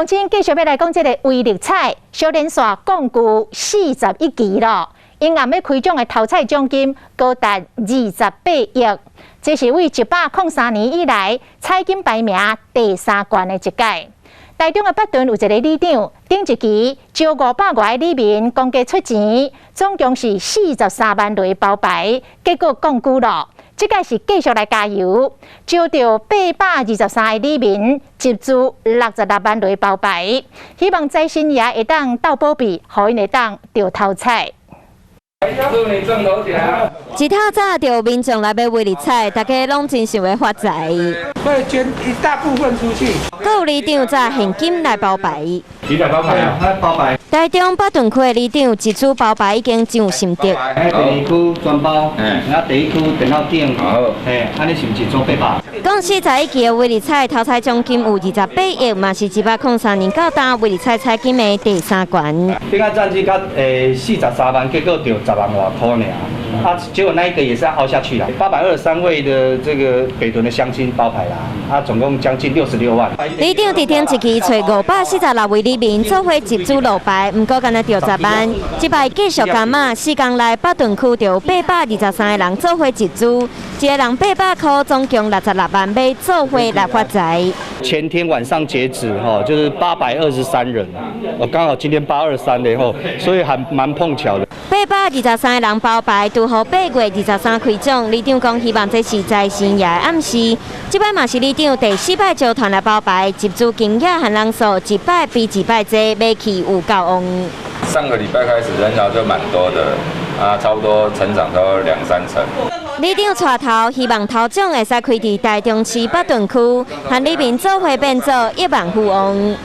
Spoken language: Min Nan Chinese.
今繼續欲來講這个威力彩，小連續摃龜41期囉，𪜶暗欲開獎的頭彩獎金高達28億，這是對103年以來彩金排名第三懸的一屆。台中的北屯有一个里長，頂一期招500外个里民公家出錢，總共是43萬枚包牌，結果摃龜囉。這屆是繼續來加油，招著823個里民集資66萬枚包牌，希望財神爺會當鬥保庇，予𪜶會當著頭彩。祝你中頭獎！一透早就民眾來買威力彩，大家攏真想欲發財。會捐一大部分出去。閣有里長紮現金來包牌。幾大包牌啊？包牌。台中北屯區的里長一組包牌已經真有心得。第二區全包，啊第一區電腦頂，嘿，按呢是毋是一組800？講41期的威力彩頭彩獎金有28億，嘛是103年到今威力彩彩金的第三懸。頂下戰績較43萬，結果著10萬外箍爾。啊，結果那一個也是凹下去啦。823位的這個北屯的鄉親包牌啦，啊，總共將近66萬。里長佇頂一期揣546位里民做伙集資落牌，毋過干焦著10萬。這擺繼續加碼，4工內北屯區就823個人做伙集資，一個人800箍，總共66萬，欲做伙來發財。前天晚上截止，哈，就是823人，我剛好今天823的吼，所以還蠻碰巧的。823個人包牌，拄好8月23開獎。里長講希望這是財神爺的暗示。這擺嘛是里長第四擺招團來包牌，集資金額和人數一擺比一擺濟，買氣有夠旺。上個禮拜開始人潮就蠻多的，啊，差不多成長都兩三成。里長帶頭，希望頭獎會使開佇台中市北屯區，和里民做伙變做億萬富翁。